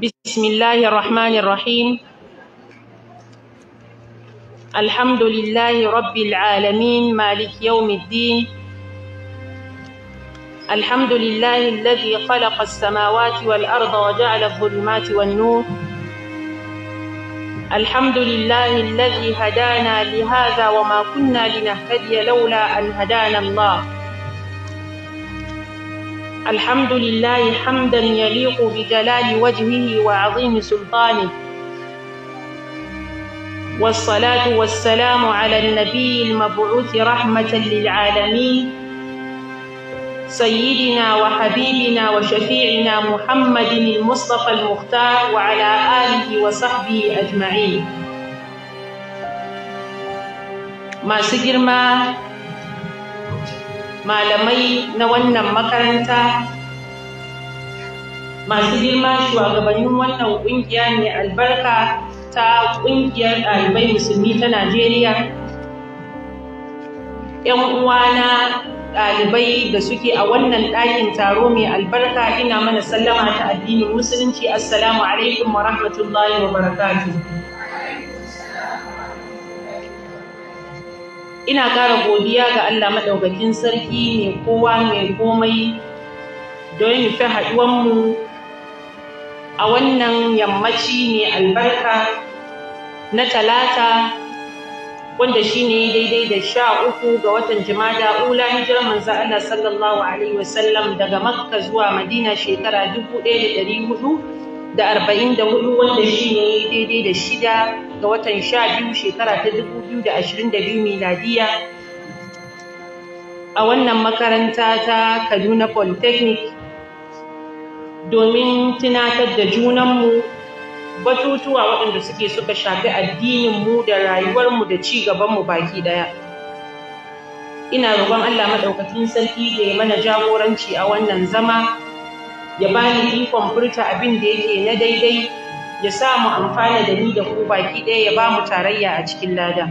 بسم الله الرحمن الرحيم. الحمد لله رب العالمين، مالك يوم الدين. الحمد لله الذي خلق السماوات والأرض وجعل الظلمات والنور. الحمد لله الذي هدانا لهذا وما كنا لنهتدي لولا أن هدانا الله. الحمد لله حمدا يليق بجلال وجهه وعظيم سلطانه، والصلاة والسلام على النبي المبعوث رحمة للعالمين، سيدنا وحبيبنا وشفيعنا محمد المصطفى المختار، وعلى آله وصحبه أجمعين. Masu girma malamai na wannan makaranta, masu girma shugabannin wannan kungiya mai albarka ta Kungiyar Ɗalibai Musulmi ta Najeriya, 'yan uwana ɗalibai da suke a wannan ɗakin taro mai albarka, ina mana sallama ta addinin Musulunci: assalamu alaikum wa rahmatullahi wa barakatuh. Ina ƙara godiya ga Allah Maɗaukakin Sarki, mai kowa mai komai, don nufi haɗuwanmu a wannan yammaci mai albarka na Talata, wanda shi ne daidai da 13 ga watan Jumada Ula, hijirar Manzo Allah sallallahu alaihi wasallam daga Makka zuwa Madina shekara 1444, wanda shi ne daidai da 6 ga watan 12, shekara ta 2022 miladiya, a wannan makaranta ta Kaduna Polytechnic, domin tunatar da junanmu batutuwa waɗanda suka shafi addininmu da rayuwarmu da ci gabanmu baki ɗaya. Ina roƙon Allah Maɗaukakin Sarki da ya mana jagoranci a wannan zama, ya bani ikon furta abin da yake na daidai, ya sa mu amfana da ni da ku baki ɗaya, ya ba mu tarayya a cikin lada.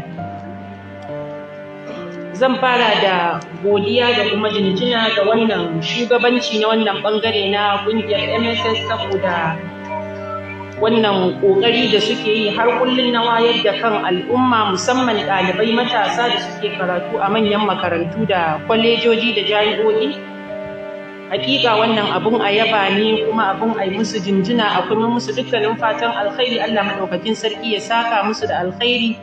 Zan fara da godiya da kuma jinjina ga wannan shugabanci na wannan ɓangare na ƙungiyar MSS, saboda wannan ƙoƙari da suke yi har kullum na wayar da kan al'umma, musamman ɗalibai matasa da suke karatu a manyan makarantu da kwalejoji da jami'o'i. Hakika wannan abun a yaba ne, kuma abun a yi musu jinjina, a kuma musu dukkanin fatan alkhairi. Allah Maɗaukakin Sarki ya saka musu da alkhairi,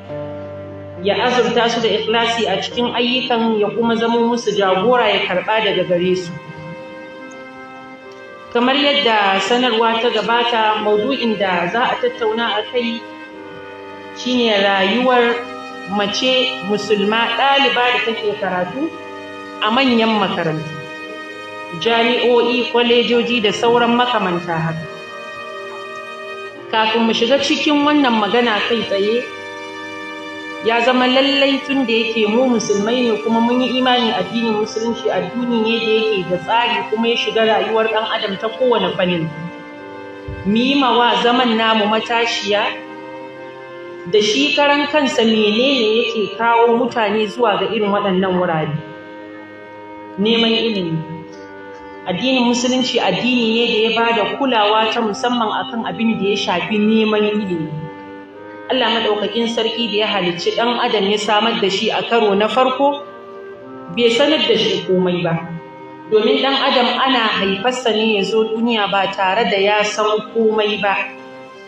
ya azurta su da ikhlasi a cikin ayyukan, ya kuma zamo musu jagora, ya karɓa daga gare su. Kamar yadda sanarwa ta gabata, maudu'in da za a tattauna a kai shine rayuwar mace musulma ɗaliba da take karatu a manyan makarantu, jami'o'i, kwalejoji da sauran makamanta haka. Kafin mu shiga cikin wannan magana kai tsaye, ya zama lallai, tun da yake mu musulmai ne kuma mun yi imani addinin Musulunci addini ne da yake da tsari kuma ya shiga rayuwar ɗan adam ta kowane fanni, mu yi wa zaman namu matashiya da shi karan kansa menene yake kawo mutane zuwa ga irin waɗannan wurare neman ilimi. Addinin Musulunci addini ne da ya ba da kulawa ta musamman akan abin da ya shafi neman ilimi. Allah Maɗaukakin Sarki da ya halicci ɗan adam, ya samar da shi a karo na farko, bai sanar da shi komai ba, domin ɗan adam ana haifarsa ne ya zo duniya ba tare da ya san komai ba.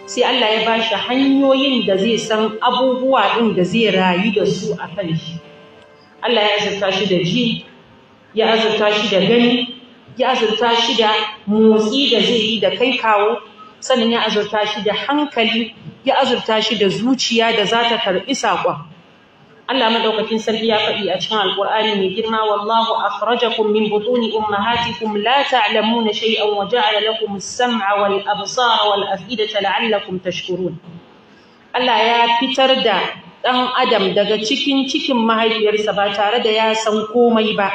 Sai Allah ya ba shi hanyoyin da zai san abubuwa ɗin da zai rayu da su a kan shi. Allah ya azurta shi da ji, ya azurta shi da gani, ya azurta shi da motsi da zai yi da kai kawo, sannan ya azurta shi da hankali, ya azurta shi da zuciya da za ta karɓi saƙon. Allah Maɗaukakin Sarki ya faɗi a cikin Alƙur'ani mai girma: "Wallahu akhrajakum min butuni ummahatikum la ta'lamuna shay'an wa ja'ala lakum as-sam'a wal absara wal af'idata la'allakum tashkurun." Allah ya fitar da ɗan adam daga cikin cikin mahaifiyarsa ba tare da ya san komai ba,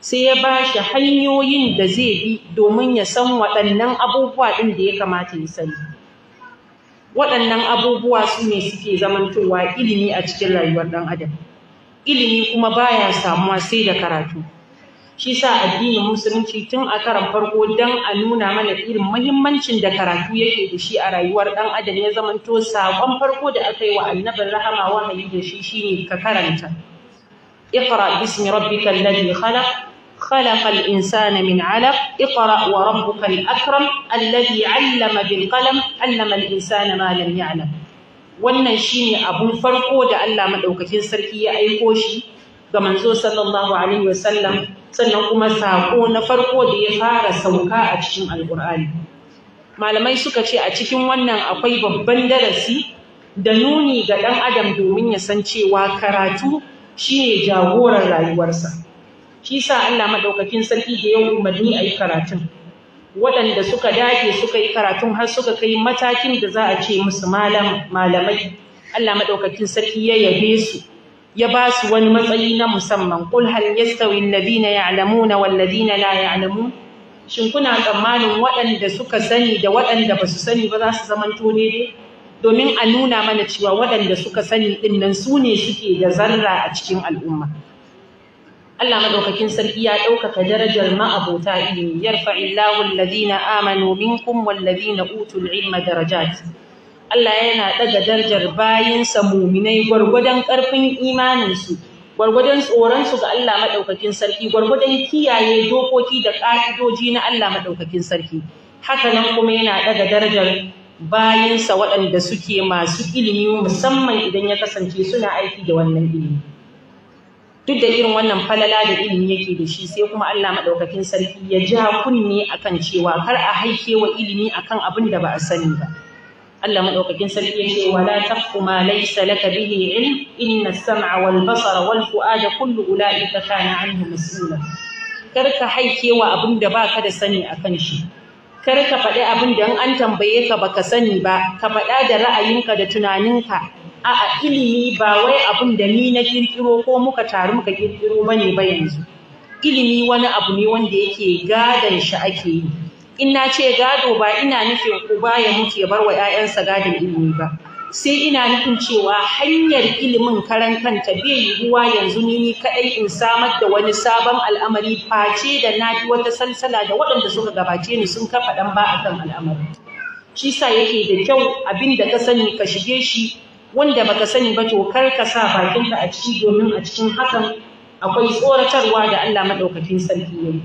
sai ya ba shi hanyoyin da zai bi domin ya san waɗannan abubuwa ɗin da ya kamata ya sani. Waɗannan abubuwa su ne suke zamantowa ilimi a cikin rayuwar ɗan adam. Ilimi kuma baya samuwa sai da karatu. Shi sa addinin musulunci tun a karan farko dan a nuna mana irin muhimmancin da karatu yake da shi a rayuwar ɗan adam, ya zamanto saƙon farko da aka yi wa annabin rahama wahayi da shi shine ka karanta. Iqra bismi rabbikal ladhi khalaq, khalaqal insana min 'alaq, iqra wa rabbukal akram alladhi 'allama bil qalam, 'allama al insana ma lam ya'lam. Wannan shine abun farko da Allah madaukakin sarki ya aiko shi ga manzo sallallahu alaihi wasallam, sannan kuma sako na farko da ya fara sauka a cikin Alƙur'ani. Malamai suka ce a cikin wannan akwai babban darasi da nuni ga ɗan adam domin ya san cewa karatu shine jagoran rayuwarsa. Shi sa Allah madaukakin sarki da ya umarni a yi karatun. Waɗanda suka dage suka yi karatun har suka kai matakin da za a ce musu malamai, Allah madaukakin sarki ya yabe su, ya ba su wani matsayi na musamman. Qul hal yastawi alladhina ya'lamuna wal ladina la ya'lamun. Shin kuna tsammanin waɗanda suka sani da waɗanda ba su sani ba za su zamanto daidai? Domin a nuna mana cewa waɗanda suka sani ɗin nan su ne suke da zarra a cikin al'umma. Allah madaukakin sarki ya ɗaukaka darajar ma'abota ilimi. Yarfa'illahu alladhina amanu minkum walladhina utul ilma darajat. Allah yana ɗaga darajar bayinsa muminai gwargwadon ƙarfin imaninsu, gwargwadon tsoronsu ga Allah maɗaukakin sarki, gwargwadon kiyaye dokoki da ƙa'idoji na Allah maɗaukakin sarki. Haka nan kuma yana ɗaga darajar bayinsa waɗanda suke masu ilimi, musamman idan ya kasance suna aiki da wannan ilimi. Duk da irin wannan falala da ilimi yake da shi, sai kuma Allah maɗaukakin sarki ya ja kunne akan cewa kar a haike wa ilimi akan abin da ba a sani ba. Allah madaukakin sarki yace wala taqfu ma laysa laka bihi ilm, inna as-sam'a wal basara wal fu'ada kullu ulaika kana anhu mas'ula. Kar ka haikewa abin da baka da sani akan shi. Kar ka faɗi abin da in an tambaye ka baka sani ba, ka faɗa da ra'ayinka da tunaninka. A'a, ilimi ba wai abin da ni na kirkiro ko muka taru muka kirkiro bane ba yanzu. Ilimi wani abu ne wanda yake gadon shi ake yi. In na ce gado ba ina nufin uba ya mutu ya bar wa 'ya'yansa gadon ilimi ba, sai ina nufin cewa hanyar ilimin karan kanta bai yiwuwa yanzu ni kaɗai in samar da wani sabon al'amari face da na bi wata salsala da waɗanda suka gabace ni sun kafa ɗan ba akan al'amari. Shi sa yake da kyau abin da ka sani ka shige shi, wanda baka sani ba to kar ka sa bakinka a ciki, domin a cikin hakan akwai tsoratarwa da Allah madaukakin sarki yayi.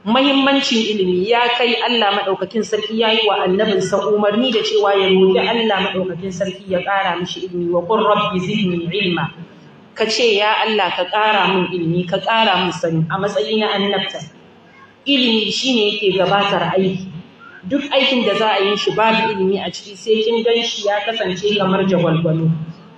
Mahimmancin ilimi ya kai Allah maɗaukakin sarki ya yi wa annabinsa umarni da cewa ya roƙi Allah maɗaukakin sarki ya ƙara mishi ilimi. Wa qur rabbi zidni ilma, ka ce ya Allah ka ƙara min ilimi, ka ƙara min sani. A matsayi na annabta, ilimi shine yake gabatar aiki. Duk aikin da za a yi shi babu ilimi a ciki, sai kin gan shi ya kasance kamar jagwalgwalo,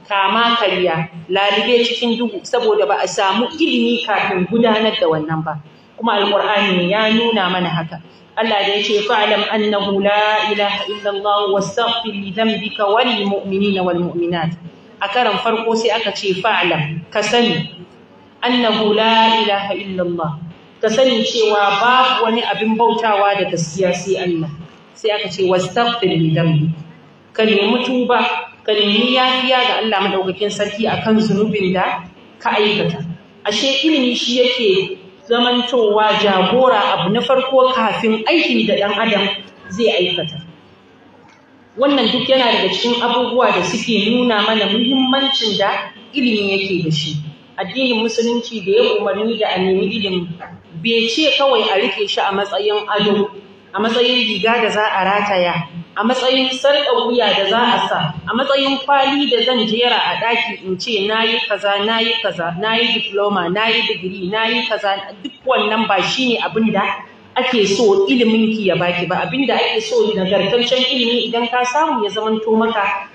kama karya, lalube cikin duhu, saboda ba a samu ilimi kafin gudanar da wannan ba. Kuma Alƙur'ani ya nuna mana haka. Allah da yace fa'lam annahu la ilaha illa Allah wastaghfir li dhanbika wal mu'minina wal mu'minat. A karan farko sai aka ce fa'lam, ka sani, annahu la ilaha illa Allah, ka sani cewa babu wani abin bautawa da gaskiya sai Allah. Sai aka ce wastaghfir li dhanbika, ka nemi tuba, ka nemi yafiya ga Allah madaukakin sarki akan zunubin da ka aikata. Ashe ilimi shi yake zamantowa jagora abu na farko kafin aikin da ɗan adam zai aikata. Wannan duk yana daga cikin abubuwa da suke nuna mana muhimmancin da ilimi yake da shi. Addinin musulunci da ya umarni da a nemi ilimi bai ce kawai a rike shi a matsayin ado, a matsayin riga da za a rataya, a matsayin sarƙar wuya da za a sa, a matsayin kwali da zan jera a ɗaki in ce na yi kaza, na yi kaza, na yi diploma, na yi digiri, na yi kaza. Duk wannan ba shi ne abin da ake so iliminki ya baki ba. Abin da ake so nagartaccen ilimi idan ka samu ya zamanto maka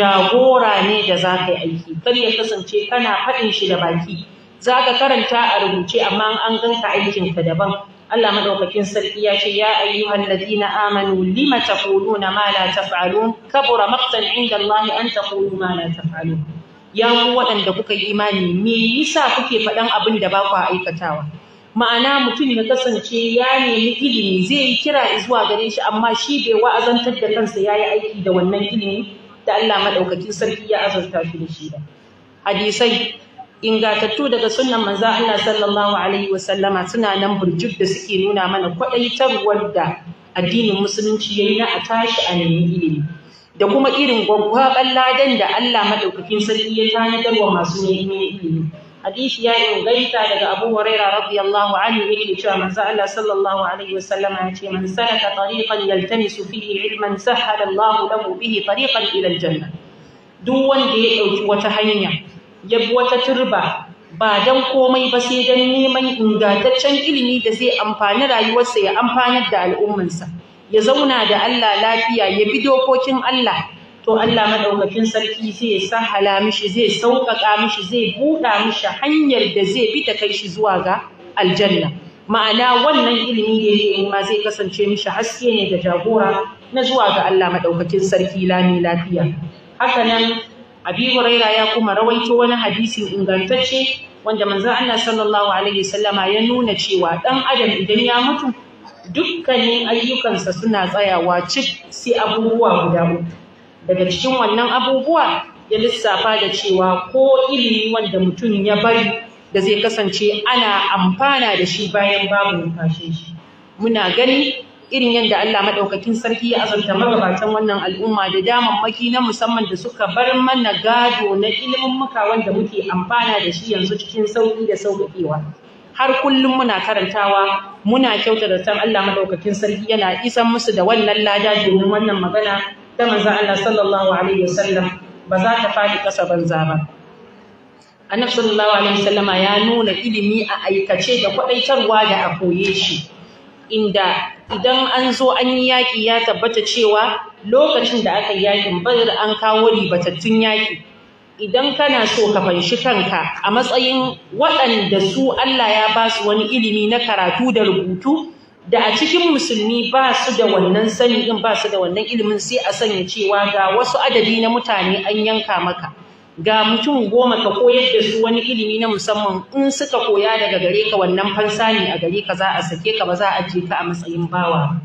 jagora ne da za ka yi aiki. Kar ya kasance kana faɗin shi da baki, za ka karanta a rubuce amma an ganka aikinka daban. Allah madaukakin sarki ya ce ya ayyuhal ladina amanu lima taquluna ma la taf'alun, kabura maqtan 'inda Allah an taqulu ma la taf'alun. Ya ku waɗanda kuka yi imani, me yasa kuke faɗan abin da ba ku aikatawa? Ma'ana mutum ya kasance ya nemi ilimi, zai yi kira zuwa gare shi, amma shi bai wa'azantar da kansa ya yi aiki da wannan ilimi da Allah madaukakin sarki ya azurta shi da shi ba. Hadisai Ingatattu daga sunnan manzo Allah sallallahu alaihi wasallama suna nan burjuk da suke nuna mana kwadaitarwar da addinin musulunci yayi na a tashi a nemi ilimi, da kuma irin gwaggwaban ladan da Allah madaukakin sarki ya tanadar wa masu neman ilimi. Hadisi ya inganta daga Abu Huraira radiyallahu anhu yake cewa manzo Allah sallallahu alaihi wasallama ya ce man salaka tariqan yaltamisu fihi ilman sahala Allahu lahu bihi tariqan ila aljanna. Duk wanda ya dauki wata hanya, ya bi wata turba ba dan komai ba sai dan neman ingantaccen ilimi da zai amfani rayuwarsa ya amfanar da al'ummarsa, ya zauna da Allah lafiya, ya bi dokokin Allah, to Allah madaukakin sarki zai sahala mishi, zai sauƙaƙa mishi, zai buɗa mishi hanyar da zai bi ta kai shi zuwa ga aljanna. Ma'ana wannan ilimi da yake ma zai kasance mishi haske ne da jagora na zuwa ga Allah madaukakin sarki lami lafiya. Haka nan Abi Huraira ya kuma rawaito wani hadisin ingantacce wanda manzon Allah sallallahu alaihi wasallama ya nuna cewa dan adam idan ya mutu dukkanin ayyukansa suna tsayawa cik sai abubuwa guda uku. Daga cikin wannan abubuwa ya lissafa da cewa ko ilimi wanda mutum ya bari da zai kasance ana amfana da shi bayan babu numfashin shi. Muna gani irin yadda Allah madaukakin sarki ya azurta magabatan wannan al'umma da damammaki na musamman da suka bar mana gado na ilimin muka wanda muke amfana da shi yanzu cikin sauki da sauƙaƙewa. Har kullum muna karantawa, muna kyautata san Allah madaukakin sarki yana isan musu da wannan lada, domin wannan magana ta manzon Allah sallallahu alaihi wasallam ba za ta faɗi ƙasa banza ba. Annabi sallallahu alaihi wasallama ya nuna ilimi a aikace da kwaɗaitarwa da a koye shi, inda idan an zo an yi yaƙi ya tabbata cewa lokacin da aka yi yaƙin Badr an kawo ribatattun yaƙi. Idan kana so ka fanshi kanka a matsayin waɗanda su Allah ya ba su wani ilimi na karatu da rubutu, da a cikin musulmi ba su da wannan sani din, ba su da wannan ilimin, sai a sanya cewa ga wasu adadi na mutane an yanka maka, ga mutum 10 ka koyar da su wani ilimi na musamman, in suka koya daga gare ka wannan fansa ne a gare ka, za a sake ka, ba za a je ka a matsayin bawa.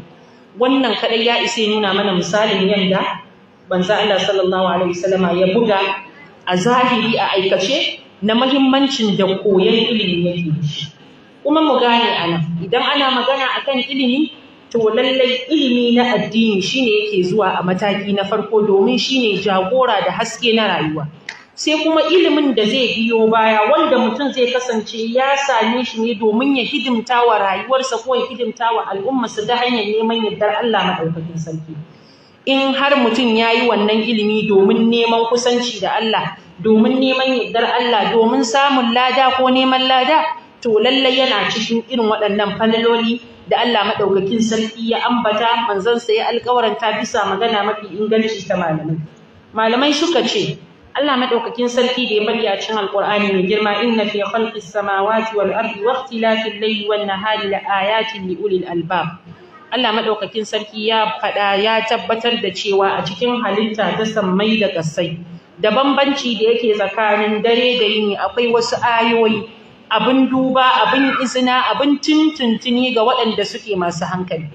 Wannan kadai ya isa nuna mana misalin yanda manzo Allah sallallahu alaihi wasallama ya buga a zahiri a aikace na muhimmancin da koyon ilimi yake da shi. Kuma mu gane anan, idan ana magana akan ilimi, to lallai ilimi na addini shine yake zuwa a mataki na farko, domin shine jagora da haske na rayuwa. Sai kuma ilimin da zai biyo baya wanda mutum zai kasance ya same shi ne domin ya hidimta wa rayuwarsa ko ya hidimta wa al'ummarsa ta hanyar neman yardar Allah maɗaukakin sarki. In har mutum ya yi wannan ilimi domin neman kusanci da Allah, domin neman yardar Allah, domin samun lada ko neman lada, to lallai yana cikin irin waɗannan falaloli da Allah maɗaukakin sarki ya ambata, manzansa ya alƙawaranta bisa magana mafi inganci ta malamai. Malamai suka ce Allah maɗaukakin sarki da ya bari a cikin Alƙur'ani mai girma, inna fi khalqis samawati wal ardi wa ikhtilafil layli wan nahari la ayatin li ulil albab. Allah maɗaukakin sarki ya faɗa, ya tabbatar da cewa a cikin halitta ta sammai da ƙasai da bambanci da yake tsakanin dare da yini akwai wasu ayoyi abin duba, abin izina, abin tuntuntuni ga waɗanda suke masu hankali.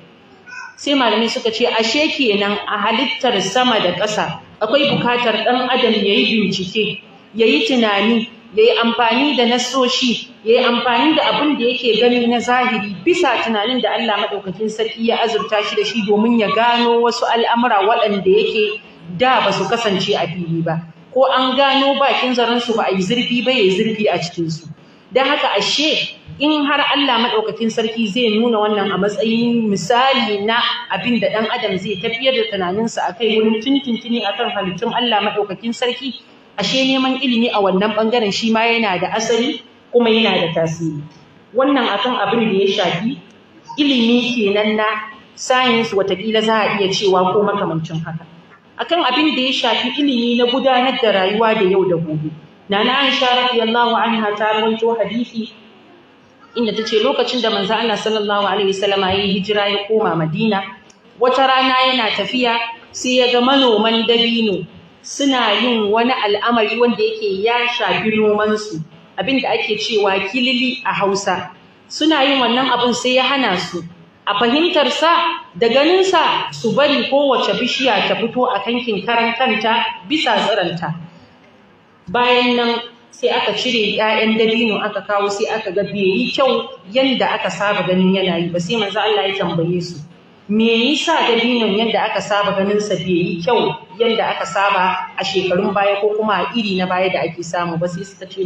Sai malamai suka ce ashe kenan a halittar sama da ƙasa akwai bukatar ɗan adam ya yi bincike, ya yi tunani, ya yi amfani da nassoshi, ya yi amfani da abin da yake gani na zahiri bisa tunanin da Allah maɗaukakin sarki ya azurta shi da shi domin ya gano wasu al'amura waɗanda yake da ba su kasance a fili ba, ko an gano bakin zarensu ba a yi zurfi ba, ya yi zurfi a cikinsu. Don haka ashe in har Allah maɗaukakin sarki zai nuna wannan a matsayin misali na abin da ɗan adam zai tafiyar da tunaninsa a kai wurin tuntuntuni a kan halittun Allah maɗaukakin sarki, ashe neman ilimi a wannan ɓangaren shi ma yana da asali kuma yana da tasiri. Wannan akan abin da ya shafi ilimi kenan na science, watakila za a iya cewa ko makamancin haka. Akan abin da ya shafi ilimi na gudanar da rayuwa da yau da gobe, Nana Aisha radiyallahu anha ta rawaito hadisi inda tace lokacin da manzo Allah sallallahu alaihi wasallama yayi hijira ya koma Madina, wata rana yana tafiya sai ya ga manoman dabino suna yin wani al'amari wanda yake ya shafi noman su, abinda ake cewa kilili a Hausa. Suna yin wannan abin sai ya hana su. A fahimtar sa da ganin sa su bari kowace bishiya ta fito a kankin karan kanta bisa tsiranta. Bayan nan Sai aka cire 'ya'yan dabino aka kawo, sai aka ga bai yi kyau yanda aka saba ganin yana yi ba. Sai manzo Allah ya tambaye su, me yasa dabinon yanda aka saba ganin sa bai yi kyau yanda aka saba a shekarun baya ko kuma a iri na baya da ake samu ba? Sai suka ce